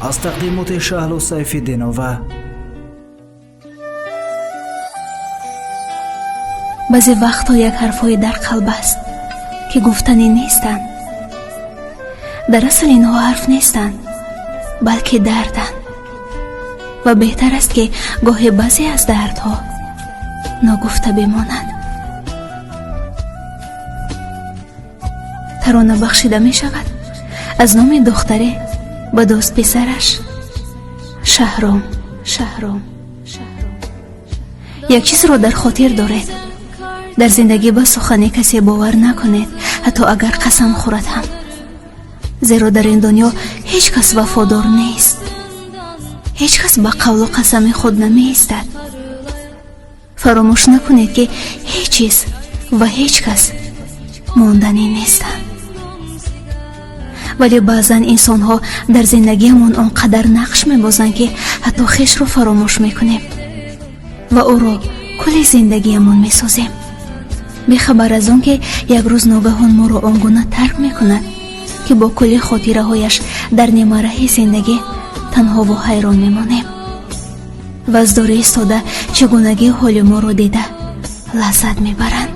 Аз тақдимоти Шаҳло Сайфиддинова. Баъзе вақтҳо як ҳарфҳое дар қалб аст, ки гуфтанӣ нестанд. Дар асл инҳо ҳарф нестанд, балки дарданд. Ва беҳтар аст, ки гоҳе баъзе аз дардҳо ногуфта бимонанд. Тарона бахшида мешавад аз номи духтаре ба дӯстписараш Шаҳром. Шаҳром. Як чизро дар хотир доред: дар зиндагӣ ба сухани касе бовар накунед, ҳатто агар қасам хӯрад ҳам, зеро дар ин дунё ҳеҷ кас вафодор нест, ҳеҷ кас ба қавлу қасами худ намеистад. Фаромӯш накунед, ки ҳеҷ чиз ва ҳеҷ кас монданӣ нестанд. Вале баъзан инсонҳо дар зиндагиамон он қадар нақш мебозанд, ки ҳатто хешро фаромӯш мекунем ва ӯро кулли зиндагиамон месозем, бехабар аз он ки як рӯз ногаҳон моро он гуна тарк мекунад, ки бо кулли хотираҳояш дар нимараҳи зиндагӣ танҳову ҳайрон мемонем ва аз дур истода чигунагии ҳоли моро дида лаззат мебаранд.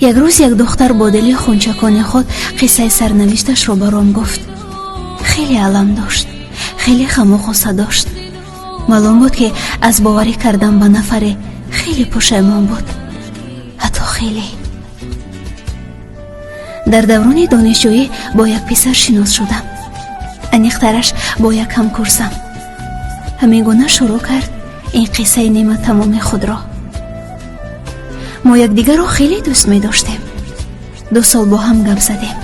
Як рӯз як духтар бо дили хунчакони худ қиссаи сарнавишташро баром гуфт. Хеле алам дошт, хеле ғаму ғусса дошт. Маълум буд, ки аз боварӣ кардан ба нафаре хеле пушаймон буд, ҳатто хеле. Дар даврони донишҷӯӣ бо як писар шинос шудам, аниқтараш бо як ҳамкурсам. Ҳамин гуна шурӯъ кард ин қиссаи ниматамоми худро. Мо якдигарро хеле дӯст медоштем. 2 сол бо ҳам гап задем.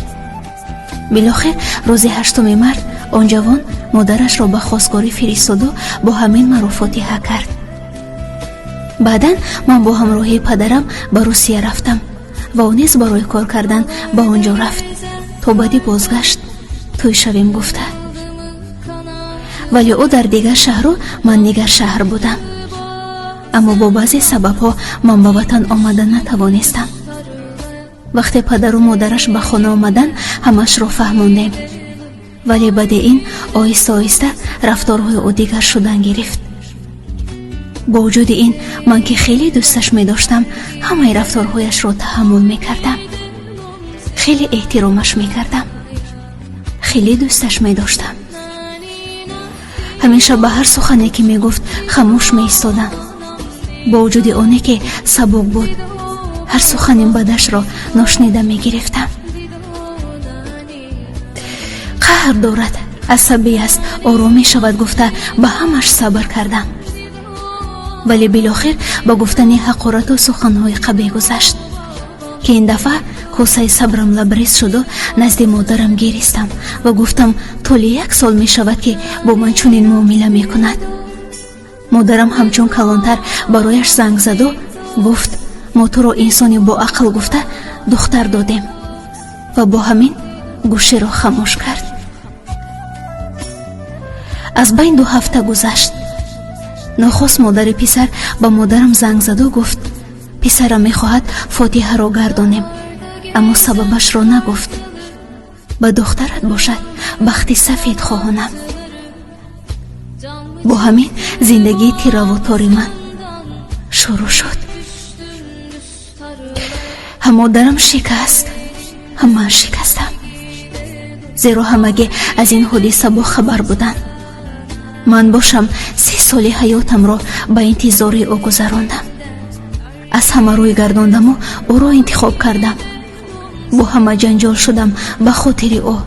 Билохир рӯзи 8 март он ҷавон модарашро ба хостгорӣ фиристоду бо ҳамин маро фотиҳа кард. Баъдан ман бо ҳамроҳии падарам ба Русия рафтам ва ӯ низ барои кор кардан ба он ҷо рафт, то баъди бозгашт тӯй шавем гуфта. Вале ӯ дар дигар шаҳру ман дигар шаҳр будам. Аммо бо баъзе сабабҳо ман ба ватан омада натавонистам. Вақте падару модараш ба хона омаданд, ҳамашро фаҳмондем. Вале баъди ин оҳиста оҳиста рафторҳои ӯ дигар шудан гирифт. Бо вуҷуди ин ман, ки хеле дӯсташ медоштам, ҳамаи рафторҳояшро таҳаммул мекардам, хеле эҳтиромаш мекардам, хеле дӯсташ медоштам. Ҳамеша ба ҳар сухане, ки мегуфт, хамӯш меистодам. Бо вуҷуди оне ки сабук буд, ҳар сухани бадашро ношнида мегирифтам. Қаҳр дорад, асабӣ аст, ором мешавад гуфта ба ҳамаш сабр кардам. Вале билохир ба гуфтани ҳақорату суханҳои қабеҳ гузашт, ки ин дафъа косаи сабрам лабрез шуду назди модарам гиристам ва гуфтам, тӯли як сол мешавад, ки бо ман чунин муомила мекунад. Модарам ҳамчун калонтар барояш занг заду гуфт, мо туро инсони боақл гуфта духтар додем, ва бо ҳамин гӯширо хамӯш кард. Аз байн 2 ҳафта гузашт. Нохост модари писар ба модарам занг заду гуфт, писарам мехоҳад фотиҳаро гардонем, аммо сабабашро нагуфт. Ба духтарат бошад бахти сафед хоҳонам. Бо ҳамин зиндагии тираву тори ман шурӯъ шуд. Ҳам модарам шикаст, ҳам ман шикастам, зеро ҳамагӣ аз ин ҳодиса бохабар буданд. Ман бошам 3 соли ҳаётамро ба интизори ӯ гузарондам. Аз ҳама рӯй гардондаму ӯро интихоб кардам. Бо ҳама ҷанҷол шудам ба хотири ӯ,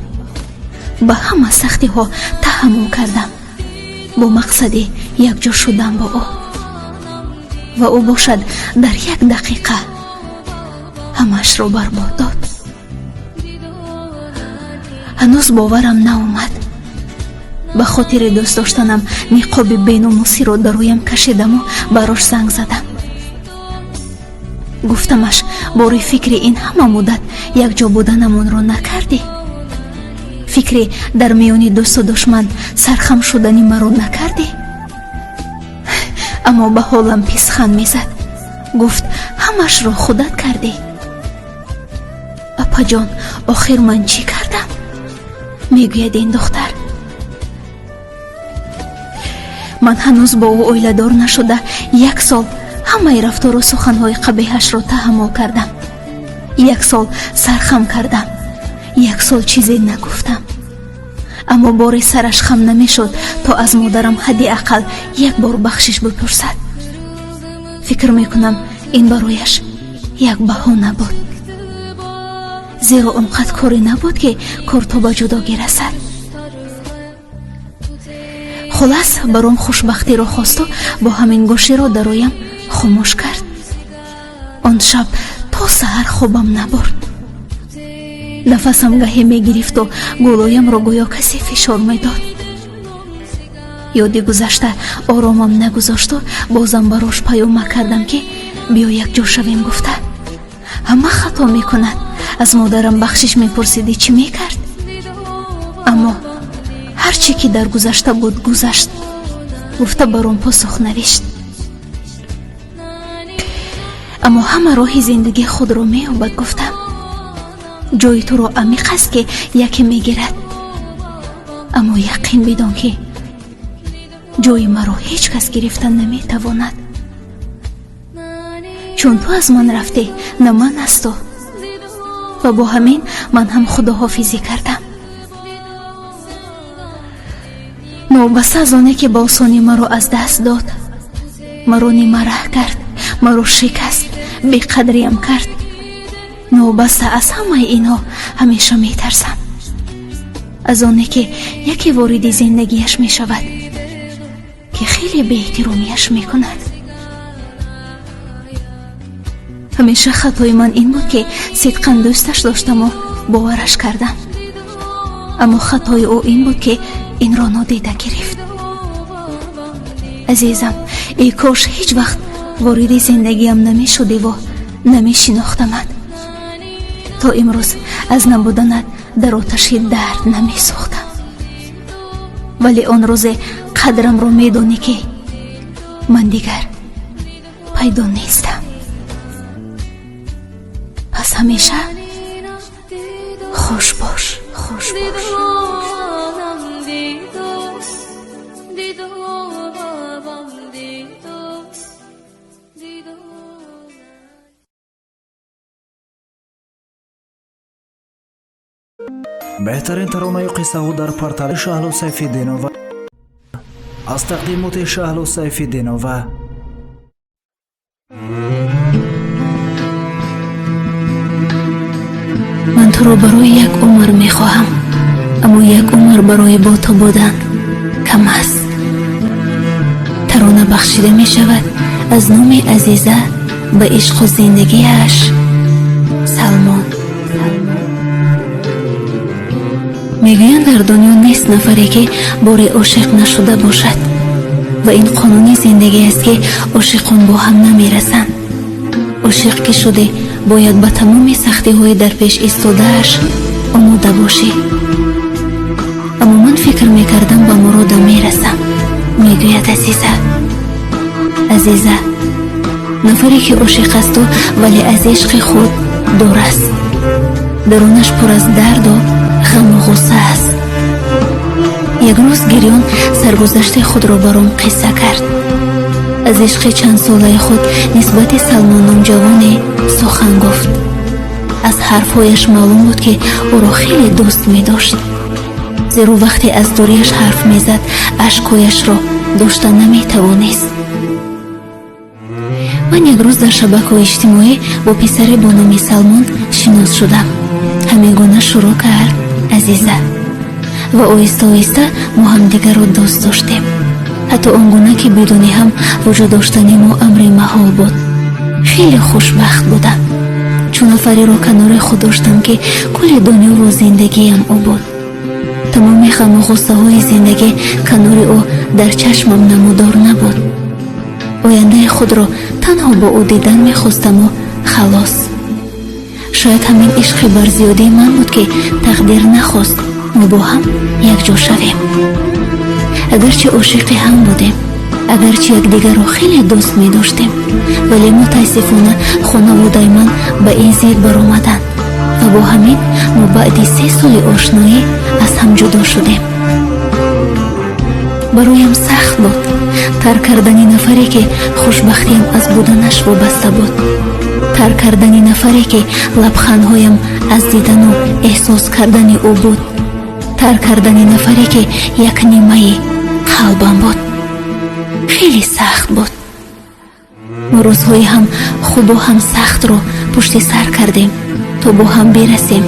ба ҳама сахтиҳо таҳаммул кардам бо мақсади якҷо шудан бо ӯ. Ва ӯ бошад дар як дақиқа ҳамаашро барбод дод. Ҳанӯз боварам наомад. Ба хотири дӯст доштанам ниқоби беномусиро дар рӯям кашидаму барош занг задам. Гуфтамаш, бори фикри ин ҳама муддат якҷо буданамонро накардӣ? Фикри дар миёни дӯсту душман сархам шудани маро накардӣ? Аммо ба ҳолам писхан мезад. Гуфт, ҳамашро худат кардӣ. Апаҷон, охир ман чӣ кардам? Мегӯяд ин духтар. Ман ҳанӯз бо ӯ оиладор нашуда як сол ҳамаи рафтору суханҳои қабеҳашро таҳаммул кардам. Як сол сархам кардам, як сол чизе нагуфтам. Аммо боре сараш хам намешуд, то аз модарам ҳадди ақал як бор бахшиш бипурсад. Фикр мекунам, ин барояш як баҳона буд, зеро он қад коре набуд, ки кор то ба ҷудогӣ расад. Хулас, баром хушбахтиро хосту бо ҳамин гӯширо дароям хомӯш кард. Он шаб то саҳар хобам набурд. Нафасам гаҳе мегирифту гулоямро гӯё касе фишор медод. Ёди гузашта оромам нагузошту бозам барош паёма кардам, ки биё якҷо шавем гуфта. Ҳама хато мекунад, аз модарам бахшиш мепурсидӣ, чӣ мекард? Аммо ҳар чӣ ки дар гузашта буд, гузашт, гуфта баром посух навишт. Аммо ҳама роҳи зиндагии худро меёбад, гуфтам. Ҷои туро амиқ аст, ки яке мегирад, аммо яқин бидон, ки ҷои маро ҳеҷ кас гирифта наметавонад. Чун ту аз ман рафтӣ, на ман аз ту. Ва бо ҳамин ман ҳам худоҳофизӣ кардам. Новобаста аз оне ки ба осонӣ маро аз даст дод, маро нимараҳ кард, маро шикаст, беқадриям кард, новобаста аз ҳамаи инҳо ҳамеша метарсам аз оне ки яке вориди зиндагиаш мешавад, ки хеле беэҳтиромиаш мекунад. Ҳамеша хатои ман ин буд, ки сидқан дӯсташ доштаму бовараш кардам. Аммо хатои ӯ ин буд, ки инро нодида гирифт. Азизам, эй кош ҳеҷ вақт вориди зиндагиам намешудиву намешинохтамад. То имрӯз аз набуданат дар оташи дард намесӯхтам. Вале он рӯзе қадрамро медонӣ, ки ман дигар пайдо нестам. Пас ҳамеша хуш бош, хуш бош. Беҳтарин таронаю қиссаҳо дар портали Шаҳло Сайфиддинова аз тақдимоти Шаҳло Сайфиддинова. Ман туро барои як умр мехоҳам, аммо як умр барои бо ту будан кам аст. Тарона бахшида мешавад аз номи Азиза ба ишқу зиндагиаш Салмон. Мегӯянд, дар дунё нест нафаре, ки боре ошиқ нашуда бошад, ва ин қонуни зиндагӣ аст, ки ошиқон бо ҳам намерасанд. Ошиқ ки шудӣ, бояд ба тамоми сахтиҳои дар пеш истодааш омода бошӣ. Аммо ман фикр мекардам, ба муродам мерасам, мегӯяд Азиза. Азиза нафаре, ки ошиқ асту, вале аз ишқи худ дур аст. Дарунаш пур аз дарду ғаму ғусса аст. Як рӯз гирён саргузашти худро баром қисса кард. Аз ишқи чандсолаи худ нисбати Салмон номҷавоне сухан гуфт. Аз ҳарфҳояш маълум буд, ки ӯро хеле дӯст медошт, зеро вақте аз дурияш ҳарф мезад, ашкҳояшро дошта наметавонист. Ман як рӯз дар шабакаҳои иҷтимоӣ бо писаре бо номи Салмон шинос шудам. Ҳамин гуна шурӯъ кард Азиза, ва оҳиста оҳиста мо ҳамдигарро дӯст доштем, ҳатто он гуна, ки бидуни ҳам вуҷуд доштани мо амри маҳол буд. Хеле хушбахт будам, чун нафареро канори худ доштам, ки кулли дунёву зиндагиам ӯ буд. Тамоми ғаму ғуссаҳои зиндагӣ канори ӯ дар чашмам намудор набуд. Ояндаи худро танҳо бо ӯ дидан мехостаму халос. Шояд ҳамин ишқи барзиёдии ман буд, ки тақдир нахост мо бо ҳам якҷо шавем. Агарчи ошиқи ҳам будем, агарчи якдигарро хеле дӯст медоштем, вале мутаассифона хонаводаи ман ба ин зид баромаданд ва бо ҳамин мо баъди 3 соли ошноӣ аз Аз ҳам ҷудо шудем. Бароям сахт буд тарк кардани нафаре, ки хушбахтиям аз буданаш вобаста буд, тарк кардани нафаре, ки лабхандҳоям аз дидану эҳсос кардани ӯ буд, тарк кардани нафаре, ки як нимаи қалбам буд. Хеле сахт буд. Мо рӯзҳои ҳам хубу ҳам сахтро пушти сар кардем, то бо ҳам бирасем.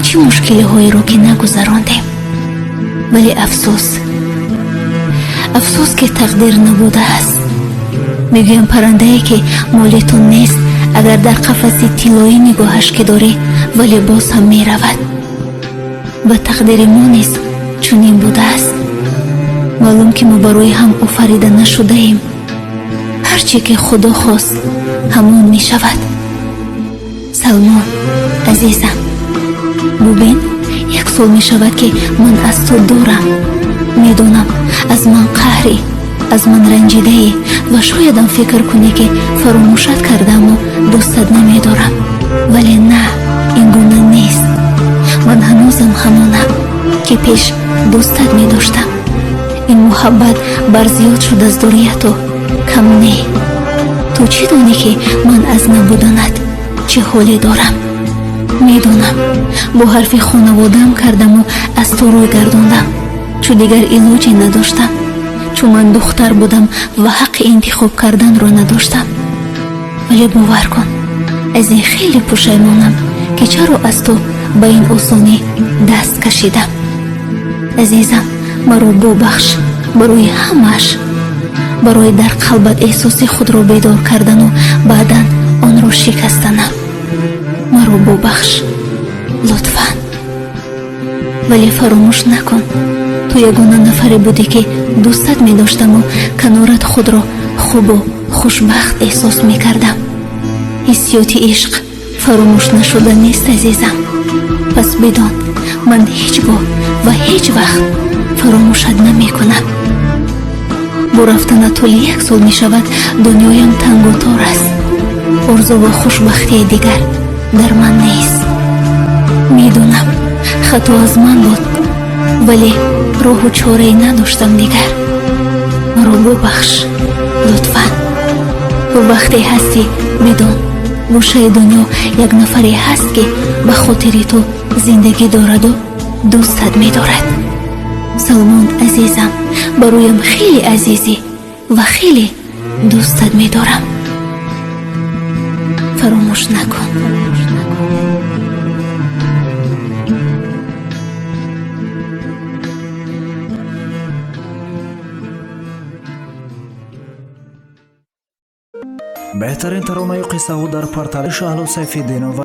Чӣ мушкилиҳоеро ки нагузарондем! Вале афсӯс, афсӯс, ки тақдир набудааст. Мегӯям, паррандае, ки моли ту нест, агар дар қафаси тиллоӣ нигоҳаш ки дорӣ, вале боз ҳам меравад. Ва тақдири мо низ чунин будааст. Маълум, ки мо барои ҳам офарида нашудаем. Ҳар чӣ ки Худо хост, ҳамон мешавад. Салмон, азизам, бубин, як сол мешавад, ки ман аз ту дурам. Медонам, аз ман қаҳрӣ, аз ман ранҷидаӣ ва шоядам фикр кунӣ, ки фаромӯшат кардаму дӯстат намедорам. Вале на, ин гуна нест. Ман ҳанӯзам ҳамонам, ки пеш дӯстат медоштам. Ин муҳаббат бар зиёд шуд аз дурияту, кам не. Ту чӣ донӣ, ки ман аз набуданат чӣ ҳоле дорам? Медонам, бо ҳарфи хонаводаам кардаму аз ту рӯй гардондам, чу дигар илоҷе надоштам, чун ман духтар будам ва ҳаққи интихоб карданро надоштам. Вале бовар кун, аз ин хеле пушаймонам, ки чаро аз ту ба ин осонӣ даст кашидам. Азизам, маро бубахш барои ҳамааш, барои дар қалбат эҳсоси худро бедор кардану баъдан онро шикастанам. Маро бубахш, лутфан. Вале фаромӯш накун, ту ягона нафаре будӣ, ки дӯстат медоштаму канорат худро хубу хушбахт эҳсос мекардам. Ҳиссиёти ишқ фаромӯш нашуда нест, азизам. Пас бидон, ман ҳеҷ гоҳ ва ҳеҷ вақт фаромӯшат намекунам. Бо рафтанат тӯли як сол мешавад, дунёям тангу тор аст. Орзу ва хушбахтии дигар дар ман нест. Медонам, хато аз ман буд, вале роҳу чорае надоштам дигар. Маро бубахш, лутфан. Ту вақте ҳастӣ, бидон, гӯшаи дунё як нафаре ҳаст, ки ба хотири ту зиндагӣ дораду дӯстат медорад. Салмон, азизам, бароям хеле азизӣ ва хеле дӯстат медорам. Фаромӯш накун. Беҳтарин таронаю қиссаҳо дар портали Шаҳло Сайфиддинова.